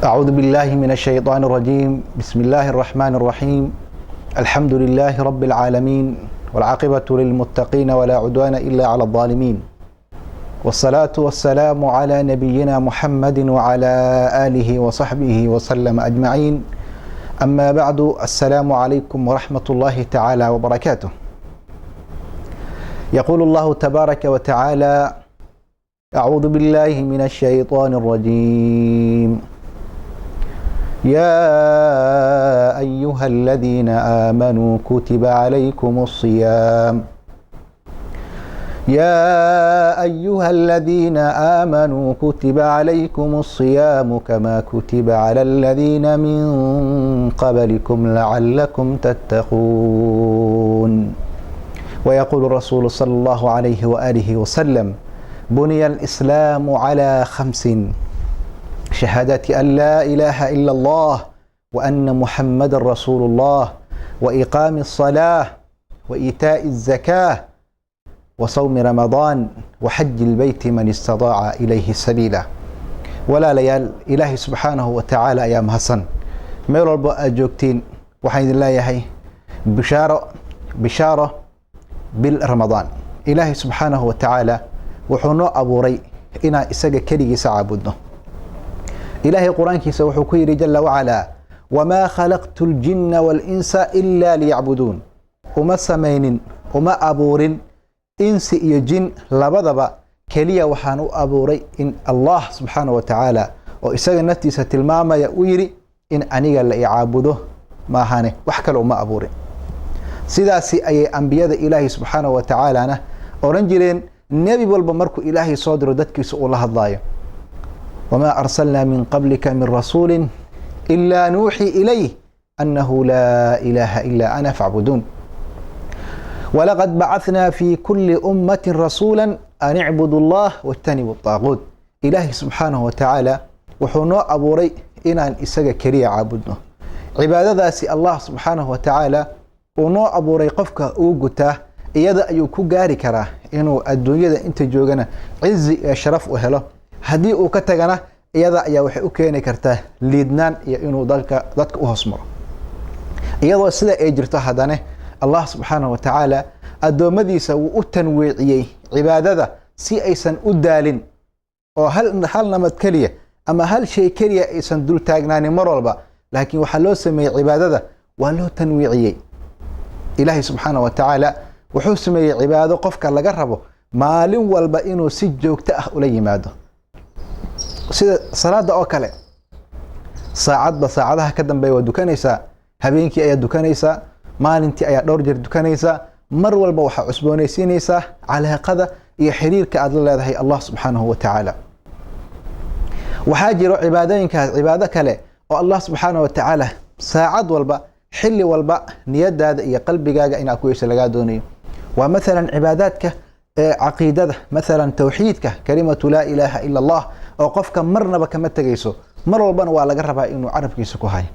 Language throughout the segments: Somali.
أعوذ بالله من الشيطان الرجيم. بسم الله الرحمن الرحيم. الحمد لله رب العالمين، والعاقبة للمتقين، ولا عدوان إلا على الظالمين، والصلاة والسلام على نبينا محمد وعلى آله وصحبه وسلم أجمعين. أما بعد، السلام عليكم ورحمة الله تعالى وبركاته. يقول الله تبارك وتعالى: أعوذ بالله من الشيطان الرجيم. يا أيها الذين آمنوا كتب عليكم الصيام، يا أيها الذين آمنوا كتب عليكم الصيام كما كتب على الذين من قبلكم لعلكم تتقون. ويقول الرسول صلى الله عليه وآله وسلم: بني الإسلام على خمس: شهادة أن لا إله إلا الله، وأن محمد رسول الله، وإقام الصلاة، وإيتاء الزكاة، وصوم رمضان، وحج البيت من استطاع إليه سبيلا. Walaalayaal, Ilaahay subxaanahu wa tacaala ayaa mahadsan. Meel walba aad joogtiin, waxaan idin leeyahay bishaaro, bishaaro bil Ramadaan. Ilaahay subxaanahu wa tacaala wuxuu noo abuuray inaan isaga keligiisa caabudno. Ilaahay Qur-aankiisa wuxuu ku yidhi jala wacalaa: "Wamaa khalaqtu ljinna walinsa ilaa liyacbuduun." Uma samaynin, uma abuurin insi iyo jin labadaba, keliya waxaan u abuuray in Allah subxaanahu wa tacaala, oo isaga naftiisa tilmaamaya, u yidhi in aniga la i caabudo maahane, wax kale uma abuurin. Sidaasi ayay ambiyada Ilaahay subxaanahu wa tacaalana odhan jireen, nebi walba markuu Ilaahay soo diro dadkiisa uu la hadlaayo: "Wamaa arsalnaa min qablika min rasuulin ilaa nuuxii ilayh annahu laa ilaaha ilaa ana facbuduun. Walaqad bacahnaa fi kuli ummatin rasuula an icbudu allah wajtanibu طaaquut." Ilaahay subxaanahu wa tacaala wuxuu noo abuuray inaan isaga keliya caabudno. Cibaadadaasi Allah subxaanahu wa tacaala uu noo abuuray, qofka uu gutaa, iyada ayuu ku gaari karaa inuu adduunyada inta joogana cizi iyo sharaf u helo. Haddii uu ka tagana, iyada ayaa waxay u keeni kartaa liidnaan iyo inuu dalka dadka u hoosmaro. Iyadoo sida ay jirto, haddana Allah subxaanahu wa tacaala addoommadiisa wuu u tanwiiciyey cibaadada si aysan u daalin oo hal namad keliya ama hal shay keliya aysan dul taagnaanin mar walba. Laakiin waxaa loo sameeyey, cibaadada waa loo tanwiiciyey. Ilaahay subxaanahu wa tacaala wuxuu sameeyey cibaado qofka laga rabo maalin walba inuu si joogto ah ula yimaado, sida salaada oo kale. Saacadba saacadaha ka dambeeya waa dukanaysaa, habeenkii ayaa dukanaysaa, maalintii ayaa dhowr jeer dukanaysaa. Mar walba waxaa cusboonaysiinaysaa calaaqada iyo xiriirka aad la leedahay Allah subxaanahu wa tacaala. Waxaa jiro cibaadooyinkaas cibaado kale oo Allah subxaanahu wa tacaala saacad walba, xilli walba niyadaada iyo qalbigaaga inaad ku yeesho lagaa doonayo. Waa mathalan cibaadaadka caqiidada, mathalan towxiidka, kalimatu laa ilaaha ila Allah, oo qofka marnaba kama tegayso, mar walbana waa laga rabaa inuu carabkiisa ku hayo.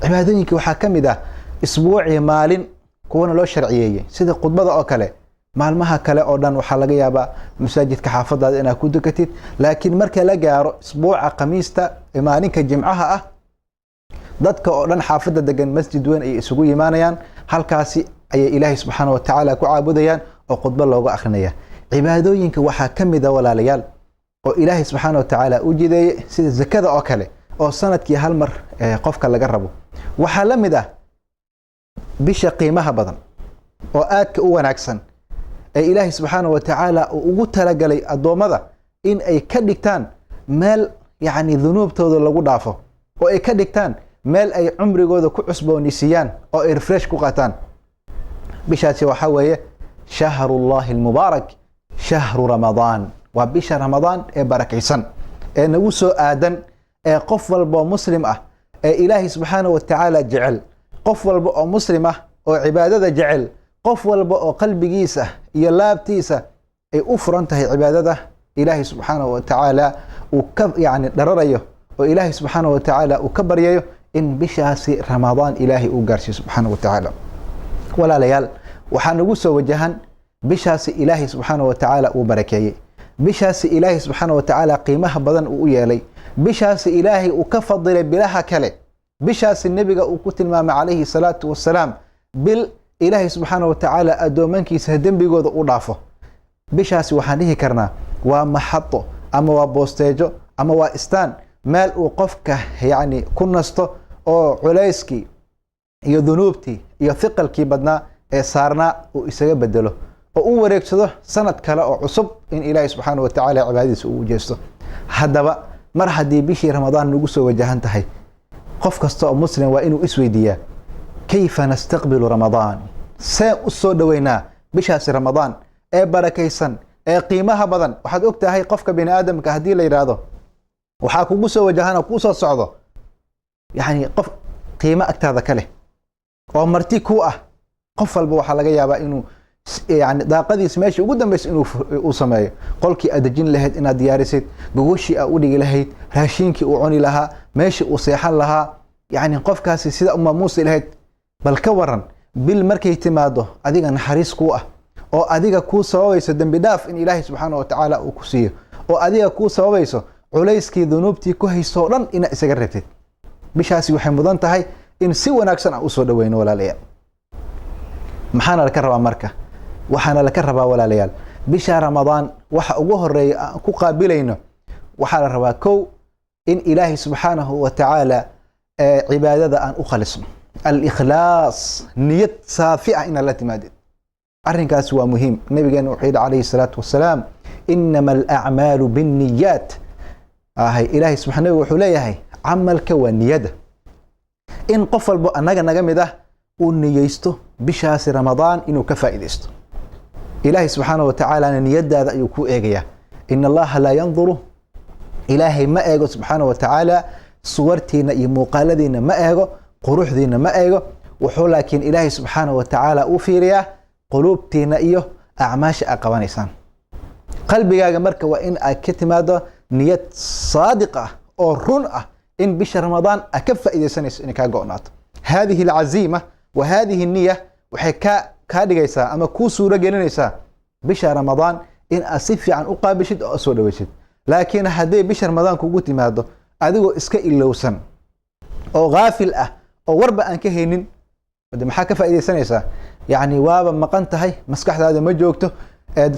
Cibaadooyinka waxaa ka mid ah isbuucii maalin kuwana loo sharciyeeyey, sida khudbada oo kale. Maalmaha kale oo dhan waxaa laga yaabaa masaajidka xaafadaada inaad ku dukatid, laakiin marka la gaaro isbuuca Khamiista, maalinka Jimcaha ah, dadka oo dhan xaafadda degan masjid weyn ayay isugu yimaanayaan. Halkaasi ayay Ilaahay subxaana wa tacaala ku caabudayaan oo khudbo looga akrinaya. Cibaadooyinka waxaa ka mid a, walaalayaal, oo Ilaahay subxaana wa tacaala u jideeyey, sida zakada oo kale, oo sanadkii hal mar qofka laga rabo. Waxaa la mid ah bisha qiimaha badan oo aadka u wanaagsan ee Ilaahay subxaana wa tacaala uu ugu talagalay addoommada in ay ka dhigtaan meel yacni dunuubtooda lagu dhaafo, oo ay ka dhigtaan meel ay cumrigooda ku cusboonaysiiyaan oo ay refresh ku qaataan. Bishaasi waxaa weeye shahrullahi almubaarak, shahru Ramadaan. Waa bisha Ramadaan ee barakaysan ee nagu soo aadan, ee qof walba oo muslim ah ee Ilaahay subxaana wa tacaala jecel, qof walba oo muslim ah oo cibaadada jecel, qof walba oo qalbigiisa iyo laabtiisa ay u furan tahay cibaadada Ilaahay subxaanahu wa tacaala uu ka yacni dhararayo, oo Ilaahay subxaanahu wa tacaala uu ka baryayo in bishaasi Ramadaan Ilaahay uu gaarsiiyo subxaanahu wa tacaala. Walaalayaal, waxaa nagu soo wajahan bishaasi Ilaahay subxaanahu wa tacaala uu barakeeyey. Bishaasi Ilaahay subxaana wa tacaala qiimaha badan uu u yeelay, bishaasi Ilaahay uu ka fadilay bilaha kale, bishaasi Nebiga uu ku tilmaamay calayhi salaatu wasalaam bil Ilaahay subxaana wa tacaala addoomankiisa dembigooda u dhaafo. Bishaasi waxaan dhihi karnaa waa maxado ama waa boosteejo ama waa istaan, meel uu qofka yacni ku nasto oo culayskii iyo dunuubtii iyo thiqalkii badnaa ee saarnaa uu isaga bedelo oo u wareegsado sanad kale oo cusub in Ilaahay subxaana wa tacaala cibaadadiisa uu jeesto. Haddaba mar haddii bishii Ramadaan nagu soo wajahan tahay, qof kasta oo Muslim waa inuu isweydiiyaa: kayfa nastaqbilu Ramadaan? See u soo dhoweynaa bishaasi Ramadaan ee barakaysan ee qiimaha badan? Waxaad og tahay qofka bini aadamka haddii la yidhaahdo waxaa kugu soo wajahan oo kuu soo socdo, yacni qof qiimo agtaada ka leh oo marti ku ah, qof walba waxaa laga yaabaa inuu yani daaqadiis meesha ugu dambeysa inuu uu sameeyo, qolkii aad dejin lahayd inaad diyaarisid, gogoshii aad u dhigi lahayd, raashinkii uu cuni lahaa, meeshii uu seexan lahaa, yacni qofkaasi sida u maamuusi lahayd. Bal ka waran bil markay timaado adiga naxariis kuu ah oo adiga kuu sababayso dembi dhaaf in Ilaahay subxaana wa tacaala uu ku siiyo, oo adiga kuu sababayso culayskii dunuubtii ku haysto o dhan inaad isaga reebtid? Bishaasi waxay mudan tahay in si wanaagsan aan usoo dhaweyno, walaalayaal. Maxaana laka rabaa marka? Waxaana laka rabaa, walaalayaal, bisha Ramadaan waxa ugu horeeya aan ku qaabilayno waxaa la rabaa kow in Ilaahay subxaanahu wa tacaala cibaadada aan u khalisno, alikhlaas, niyad saafi ah inaad la timaadid. Arrinkaasi waa muhiim. Nabigeena wuxuu yidhi calayhi salaatu wasalaam: inama alacmaalu binniyaat. Ahay, Ilahay subxa nabiga wuxuu leeyahay camalka waa niyada. In qof walbo annaga naga mid ah uu niyeysto bishaasi Ramadaan inuu ka faa'iidaysto, Ilaahay subxaana wa tacaalana niyadaada ayuu ku eegayaa. In Allaha laa yanduru, Ilaahay ma eego subxaana wa tacaala suwartiina iyo muuqaaladiina ma eego, quruxdiina ma eego. Wuxuu laakiin Ilaahay subxaana wa tacaala u fiiriyaa quluubtiina iyo acmaasha aad qabanaysaan. Qalbigaaga marka waa in aad ka timaado niyad saadiq ah oo run ah in bisha Ramadaan aad ka faa'iidaysanayso, inay kaa go'naato. Hadihi alcaziima wa hadihi niya waxay kaa dhigaysaa ama kuu suuro gelinaysaa bisha Ramadaan in aad si fiican u qaabishid oo aad soo dhaweysid. Laakiin hadday bisha Ramadaan kugu timaado adigoo iska ilowsan oo ghaafil ah oo warba aan ka haynin, de maxaa ka faa'iidaysanaysaa? Yacni waaba maqan tahay, maskaxdaada ma joogto.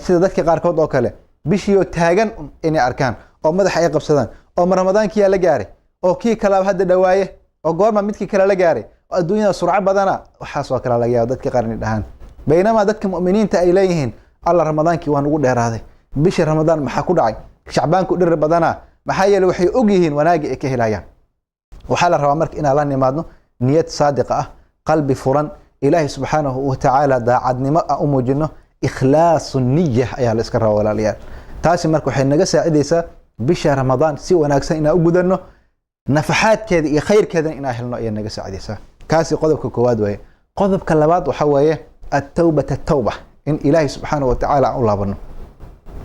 Sida dadka qaarkood oo kale bishiioo taagan inay arkaan oo madaxa ay qabsadaan oo ma Ramadaankiyaa la gaaray oo kii kalaaba hadda dhawaaye oo goorma midkii kale la gaaray oo adduunyada surco badana, waxaasoo kale laga yaaba dadka qaar inay dhahaan. Baynamaa dadka mu'miniinta ay leeyihiin: "Alla, Ramadaankii waa nugu dheeraaday, bishii Ramadaan maxaa ku dhacay, Shacbaanku dhirir badanaa." Maxaa yeele waxay og yihiin wanaagii ay ka helayaan. Waxaa la rabaa marka inaan la nimaadno niyad saadiqa ah, qalbi furan, Ilaahay subxaanahu wa tacaala daacadnimo aan u muujino. Ikhlaasu niya ayaa la iska rabaa, walaalayaal. Taasi marka waxay naga saacidaysaa bisha Ramadaan si wanaagsan inaan u gudanno, nafaxaadkeeda iyo khayrkeedana inaan helno ayaa naga saacidaysaa. Kaasi qodobka koowaad waaye. Qodobka labaad waxaa weeye attawbata, tawba, in Ilaahay subxaanahu wa tacaala aan u laabano.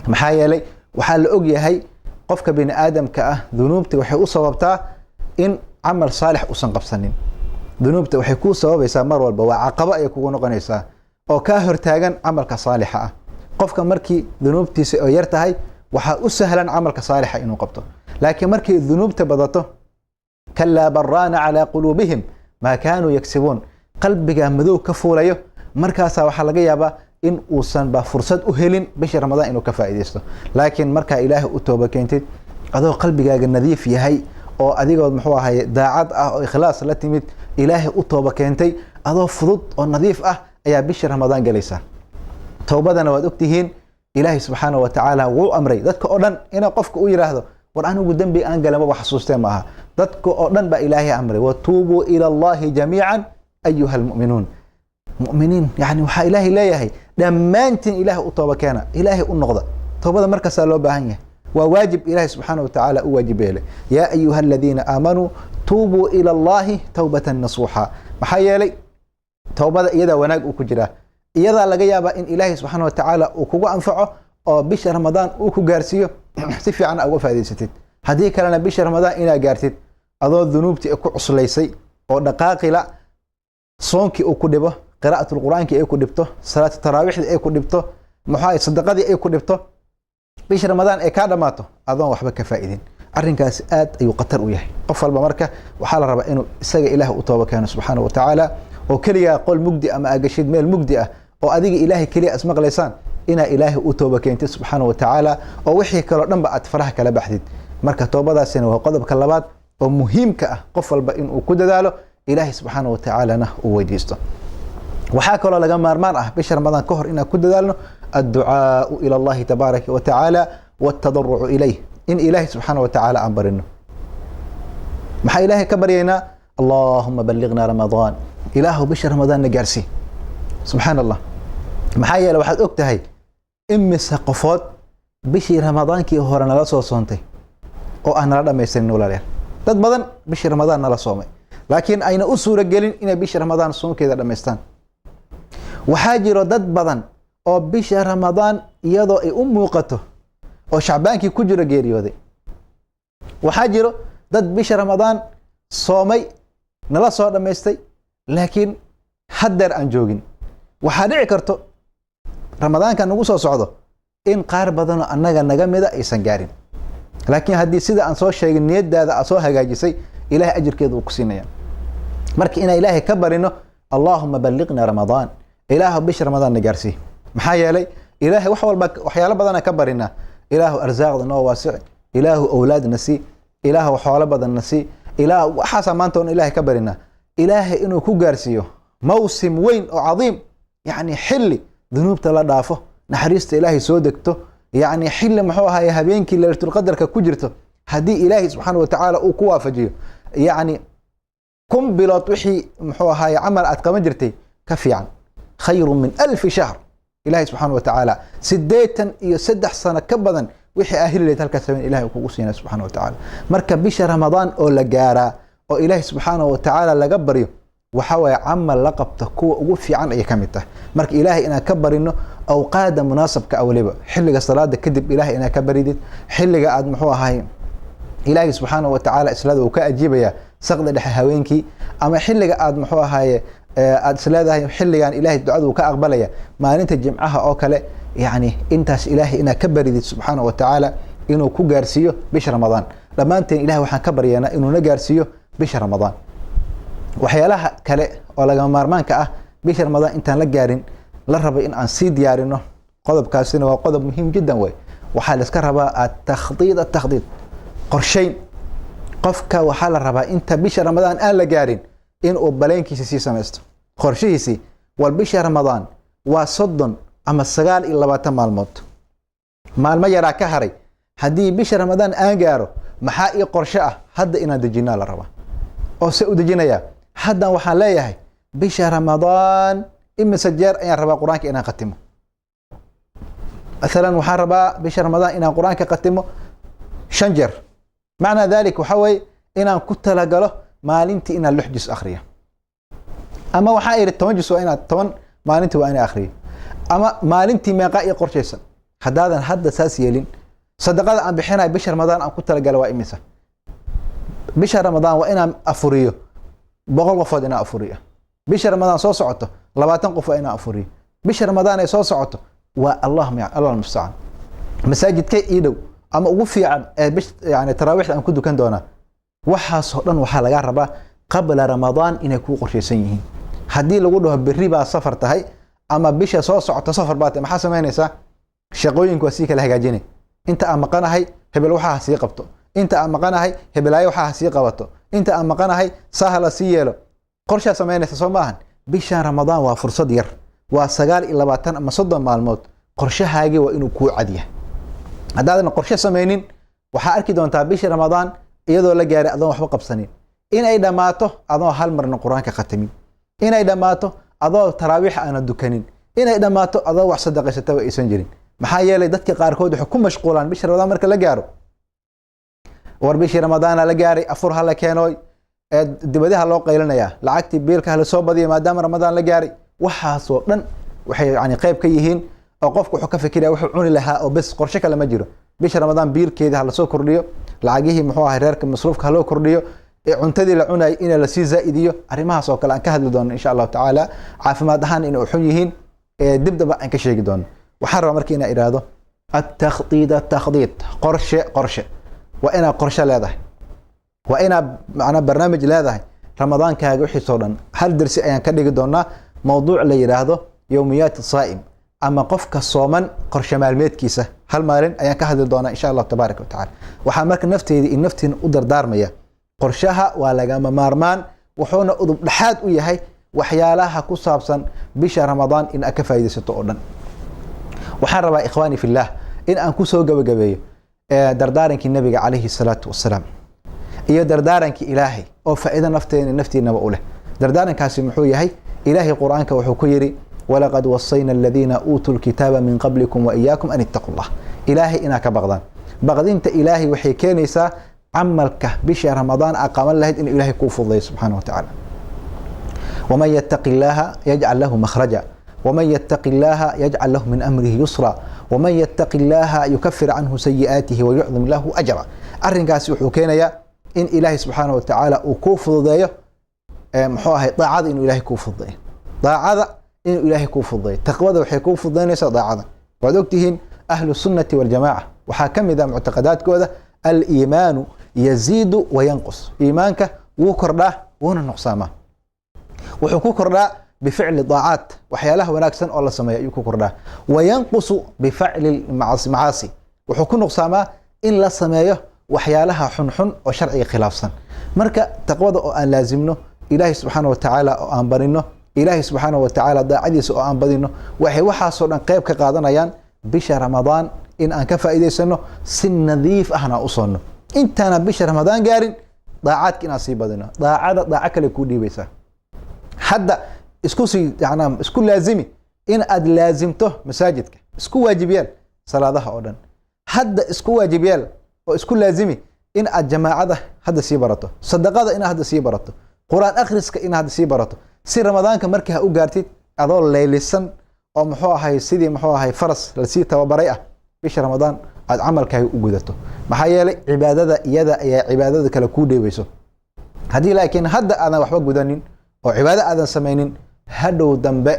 Maxaa yeelay waxaa la og yahay qofka bini aadamka ah dunuubta waxay u sababtaa in camal saalix uusan qabsanin. Dunuubta waxay kuu sababaysaa mar walba, waa caqabo ayay kugu noqonaysaa oo kaa hortaagan camalka saalixa ah. Qofka markii dunuubtiisa oo yar tahay waxaa u sahlan camalka saalixa inuu qabto, laakiin markay dunuubta badato, kalaa baraana calaa quluubihim maa kaanuu yagsibuun, qalbiga madow ka fuulayo. Markaasaa waxaa laga yaabaa in uusan ba fursad u helin bisha Ramadaan inuu ka faa'iidaysto. Laakiin markaa Ilaahay u tooba keentid adoo qalbigaaga nadiif yahay oo adigoo muxuu ahay daacad ah oo ikhlaas la timid, Ilaahay u tooba keentay adoo fudud oo nadiif ah ayaa bisha Ramadaan galaysaa. Towbadana waad ogtihiin, Ilaahay subxaana wa tacaala wuu amray dadka oo dhan inay qofka u yidhaahdo: "War, anigu dembi aan gala maba xasuustee." Ma aha, dadka oo dhan baa Ilaahay amray: watuubuu ila Allahi jamiican ayuha almu'minuun. Mu'miniin, yani waxaa Ilaahay leeyahay dhammaantiin Ilaahay u tooba keena, Ilaahay u noqda. Toobada markaasaa loo baahan yahay, waa waajib Ilaahay subxaana wa tacaala u waajib yeelay: yaa ayuha aladiina aamanuu tuubuu ila Allahi towbatan nasuuxa. Maxaa yeelay towbada iyadaa wanaag uu ku jiraa, iyadaa laga yaabaa in Ilaahay subxaana wa tacaala uu kugu anfaco oo bisha Ramadaan uu ku gaarsiiyo, si fiican aa uga faa'idaysatid. Haddii kalena bisha Ramadaan inaad gaartid adoo dunuubtii ku cuslaysay oo dhaqaaqila, soonkii uu ku dhibo, qiraa'atul qur'aankii ay ku dhibto, salaatu taraawiixdii ay ku dhibto, muxuu sadaqadii ay ku dhibto. Bisha Ramadaan ay kaa dhammaato adoon waxba ka faa'iidin, arrinkaasi aad ayuu khatar u yahay. Qof walba marka waxaa la rabaa inuu isaga Ilaah u tooba keeno subxaana wa tacaala, oo keligaa qol mugdi ama aagashid meel mugdi ah oo adiga Ilaahay keliya ismaqlaysaan, inaa Ilaahay u tooba keentid subxaana wa tacaala, oo wixii kaloo dhanba aad faraha kala baxdid. Marka toobadaasina waa qodobka labaad oo muhiimka ah qof walba inuu ku dadaalo, Ilaahay subxaana wa tacaalana uu weydiisto. Waxaa kaloo laga maarmaan ah bisha Ramadaan ka hor inaan ku dadaalno adducaau ila Allahi tabaaraka wa tacaala waltadarucu ilayh, in Ilaahay subxaana wa tacaala aan barino. Maxaa Ilaahay ka baryaynaa? Allahuma ballignaa Ramadaan, Ilaahu bisha Ramadaan na gaarsii. Subxaan Allah, maxaa yeele waxaad og tahay imise qofood bishii Ramadaankii hore nala soo soontay oo aan nala dhamaystirin. Walaalayaal, dad badan bishii Ramadaan nala soomay, laakiin ayna u suuragelin inay bisha Ramadaan soonkeeda dhamaystaan. Waxaa jiro dad badan oo bisha Ramadaan iyadoo ay u muuqato oo Shacbaankii ku jiro geeriyooday. Waxaa jiro dad bisha Ramadaan soomay, nala soo dhammaystay, laakiin haddeer aan joogin. Waxaa dhici karto Ramadaanka nagu soo socdo in qaar badanoo annaga naga mida aysan gaarin, laakiin haddii sida aan soo sheegin niyadaada aad soo hagaajisay, Ilahay ajirkeeda uu ku siinaya. Marka inaan Ilaahay ka barino, Allahuma balliqna Ramadaan, Ilaahu bisha Ramadaan na gaarsii. Maxaa yeelay Ilaahay wax walba, waxyaalo badana ka barinaa: Ilaahu arsaaqda noo waasici, Ilaahu awlaadna sii, Ilaahu xoolo badanna sii, Ilaahu waxaasaa maanta oon Ilaahay ka barinaa. Ilaahay inuu ku gaarsiiyo mawsim weyn oo cadiim, yacni xilli dunuubta la dhaafo, naxariista Ilaahay soo degto, yacni xilli muxuu ahaye habeenkii Leylatulqadarka ku jirto. Haddii Ilaahay subxaana wa tacaala uu ku waafajiyo, yacni 1000 bilood wixii muxuu ahaye camal aad qaban jirtay ka fiican, khayru min alfi shahr. Ilahay subxaana wa tacaala 83 sano ka badan wixii aa heli lahayd halkaas habeen Ilahay uu kugu siinaya subxaana wa tacaala. Marka bisha Ramadaan oo la gaaraa oo Ilaahay subxaana wa tacaala laga baryo, waxaa waaye camal la qabta kuwa ugu fiican ayay ka mid tahay. Marka Ilaahay inaan ka barino awqaada munaasabka ah, weliba xilliga salaada kadib Ilahay inaad ka baridid, xilliga aad muxuu ahay Ilaahay subxaana wa tacaala islaada uu ka ajiibaya, saqda dhexe haweenkii, ama xilliga aad muxuu ahaye aad isleedahay xilligan Ilahay ducada uu ka aqbalaya, maalinta Jimcaha oo kale. Yacni intaas Ilaahay inaad ka baridid subxaana wa tacaala inuu ku gaarsiiyo bisha Ramadaan. Dhammaanteen Ilahay waxaan ka baryaynaa inuuna gaarsiiyo bisha Ramadaan. Waxyaalaha kale oo lagama maarmaanka ah bisha Ramadaan intaan la gaarin la rabay in aan sii diyaarino, qodobkaasina waa qodob muhiim jiddan wey. Waxaa la iska rabaa atakhdiid, atakhdiid, qorsheyn. Qofka waxaa la rabaa inta bisha Ramadaan aan la gaarin inuu baleenkiisi sii samaysto, qorshihiisii. Wal bisha Ramadaan waa 30 ama 29 maalmood, maalmo yaraa ka haray. Haddii bisha Ramadaan aan gaaro, maxaa ii qorshe ah? Hadda inaan dejinaa la rabaa. Oo se u dejinayaa? Haddan waxaan leeyahay bisha Ramadaan imise jeer ayaan rabaa Qur-aanka inaan khatimo. Maalan waxaan rabaa bisha Ramadaan inaan Qur-aanka khatimo 5 jeer. Macnaa dalik waxaa weeye inaan ku talagalo maalintii inaan 6 juz akhriyo, ama waxaa idhi 10 juz waa inaad 10 maalintii waa inaan akhriyo, ama maalintii meeqaa ii qorshaysan. Haddaadan hadda saas yeelin, sadaqada aan bixinayo bisha Ramadaan aan ku talagalo waa imisa? Bisha Ramadaan waa inaan afuriyo 100 qofood inaan afuriyo. Bisha Ramadaan soo socoto 20 qof waa inaan afuriyo. Bisha Ramadaan ay soo socoto waa Allah mustacaan, masaajidkay ii dhow ama ugu fiican ee bish yani taraawiixda aan ku dukan doonaa? Waxaasoo dhan waxaa laga rabaa qabla Ramadaan inay kuu qorshaysan yihiin. Haddii lagu dhaho berri baa safar tahay ama bisha soo socota safar baa tahay, maxaa samaynaysaa? Shaqooyinku waa sii kala hagaajinay. Inta aan maqanahay hebel waxaa ha sii qabto, inta aan maqanahay hebelaayo waxaa ha sii qabato, inta aan maqanahay saa ha la sii yeelo. Qorshaa samaynaysa, soo maahan? Bishan Ramadaan waa fursad yar, waa 29 ama 30 maalmood. Qorshahaagii waa inuu kuu cadyahay. Haddaadan qorshe samaynin, waxaa arki doontaa bisha Ramadaan iyadoo la gaaray adoon waxba qabsanin, inay dhammaato adoo hal marna Qur-aanka khatamin, inay dhammaato adoo taraawiix aanan dukanin, inay dhammaato adoo wax sadaqaysataba aysan jirin. Maxaa yeelay dadka qaarkood waxay ku mashquulaan bisha Ramadaan marka la gaaro: war bishii Ramadaana la gaaray, afur ha la keenooy, ee dibadaha loo qaylinayaa, lacagtii biilka hala soo badiya maadaama Ramadaan la gaaray. Waxaasoo dhan waxay yani qayb ka yihiin oo qofku wuxuu ka fikiraya wuxuu cuni lahaa oo bes, qorshe kale ma jiro. Bisha Ramadaan biilkeeda ha lasoo kordhiyo, lacagihii muxuu ahay reerka masruufka ha loo kordhiyo, ee cuntadii la cunayay in lasii zaa'idiyo. Arrimahaas oo kale aan ka hadli doono insha Allahu tacaala, caafimaad ahaan inay xun yihiin ee dib damba aan ka sheegi doono. Waxaan rabaa marka inaan idhaahdo Atakhdiid, atakhdiid, qorshe, qorshe. Waa inaad qorshe leedahay, waa inaad macnaa barnaamij leedahay ramadaankaaga wixiisoo dhan. Hal dersi ayaan ka dhigi doonaa mowduuc la yidhaahdo yowmiyaat saa'im ama qofka sooman qorshe maalmeedkiisa. Hal maalin ayaan ka hadli doonaa, insha Allahu tabaaraka wa tacala. Waxaa marka nafteeda iyo naftiina u dardaarmaya, qorshaha waa lagama maarmaan, wuxuuna udub dhexaad u yahay waxyaalaha ku saabsan bisha Ramadaan in aad ka faaidaysato oo dhan. Waxaan rabaa, ikhwaani fillah, in aan kusoo gabagabeeyo dardaarankii Nabiga calayhi salaatu wasalaam iyo dardaarankii Ilaahay oo faa'iido nafteena naftiinaba u leh. Dardaarankaasi muxuu yahay? Ilaahay Qur-aanka wuxuu ku yidhi: "Walaqad wasayna aladiina uutuu lkitaaba min qablikum wa iyaakum an ittaqu llah." Ilaahay inaa ka baqdaan. Baqdinta Ilaahay waxay keenaysaa camalka bisha Ramadaan aa qaban lahayd inuu Ilahay kuu fududeeyo subxaana wa tacaala. "Waman yattaqi illaaha yajcal lahu makhraja, waman yattaqi illaaha yajcal lahu min amrihi yusra, waman yattaqi illaaha yukafir canhu sayi'aatihi wayucdim lahu ajra." Arrinkaasi wuxuu keenayaa in Ilaahay subxaana wa tacaala uu kuu fududeeyo, muxuu ahay, daacada inuu Ilahay kuu fududeeyo, daacada inuu Ilaahay kuu fududeeyo. Taqwada waxay kuu fududeynaysaa daacada. Waad ogtihiin, Ahlu Sunnati Waljamaca waxaa ka mid ah muctaqadaadkooda aliimaanu yaziidu wayanqus. Iimaanka wuu kordhaa, wuuna nuqsaamaa. Wuxuu ku kordhaa bificli daacaat, waxyaalaha wanaagsan oo la sameeyo ayuu ku kordhaa. Wayanqusu bifacli macaasi, wuxuu ku nuqsaamaa in la sameeyo waxyaalaha xunxun oo sharciga khilaafsan. Marka taqwada oo aan laazimno, Ilaahay subxaana wa tacaala oo aan barino, Ilaahay subxaana wa tacaala daacadiisa oo aan badino, waxay waxaasoo dhan qayb ka qaadanayaan bisha Ramadaan in aan ka faa'iidaysano, si nadiif ahna u soonno. Intaana bisha Ramadaan gaarin, daacaadka inaan sii badino. Daacada daaco kale kuu dhiibaysaa. Hadda isku sii yanaa isku laazimi in aad laazimto masaajidka, isku waajib yeel salaadaha oo dhan. Hadda isku waajib yeel oo isku laazimi in aad jamaacada hadda sii barato, sadaqada inaad hadda sii barato, Qur-aan akhriska inaad hadda sii barato, si Ramadaanka markii ha u gaartid adoo laylisan oo muxuu ahay, sidii muxuu ahay faras lasii tababaray ah, bisha Ramadaan aad camalkaaga u gudato. Maxaa yeelay, cibaadada iyada ayaa cibaadada kale kuu dheebayso. Haddii laakiin hadda aadan waxba gudanin oo cibaado aadan samaynin, hadhow dambe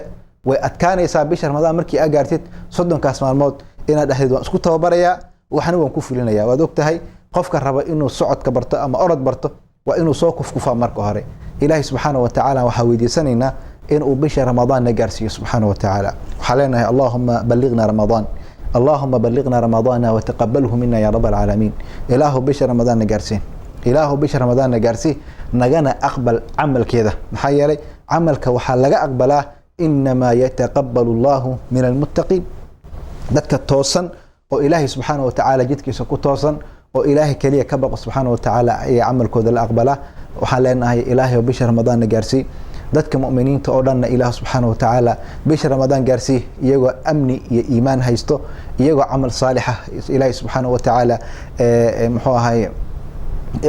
way adkaanaysaa bisha Ramadaan markii aa gaartid 30kaas maalmood inaad dhahdeed waan isku tababarayaa, waxna waan ku fulinaya. Waad og tahay, qofka raba inuu socodka barto ama orod barto waa inuu soo kufkufaa marka hore. Ilaahay subxaana wa tacaala waxaa weydiisanaynaa inuu bisha Ramadaan na gaarsiiyo subxaana wa tacaala. Waxaa leenahay: "Allahuma ballighna Ramadaan, allahuma ballighna Ramadaana wataqabalhu mina ya rab alcaalamiin." Ilaahu bisha Ramadaan na gaarsiin, Ilaahu bisha Ramadaan na gaarsii, nagana aqbal camalkeeda. Maxaa yeelay, camalka waxaa laga aqbalaa, "Inamaa yataqabalu allahu min almuttaqiin", dadka toosan oo Ilaahay subxaana wa tacaala jidkiisa ku toosan oo Ilaahay keliya ka baqo subxaana wa tacaala ayaa camalkooda la aqbalaa. Waxaan leenahay: Ilaahay oo bisha Ramadaan na gaarsii. Dadka mu'miniinta oo dhanna Ilaah subxaana wa tacaala bisha Ramadaan gaarsii iyagoo amni iyo iimaan haysto, iyagoo camal saalixa Ilaahay subxaana wa tacaala muxuu ahay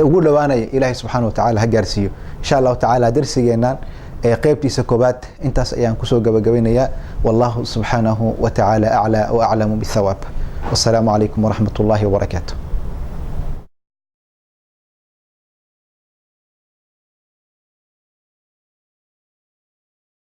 ugu dhowaanaya. Ilaahay subxaana wa tacaala ha gaarsiiyo, insha Allahu tacaala. Darsigeennan qeybtiisa koobaad intaas ayaan kusoo gabagabaynayaa. Wallahu subxaanahu wa tacaala aclaa wa aclamu bithawaab. Wassalaamu calaykum waraxmat ullahi wabarakaatu.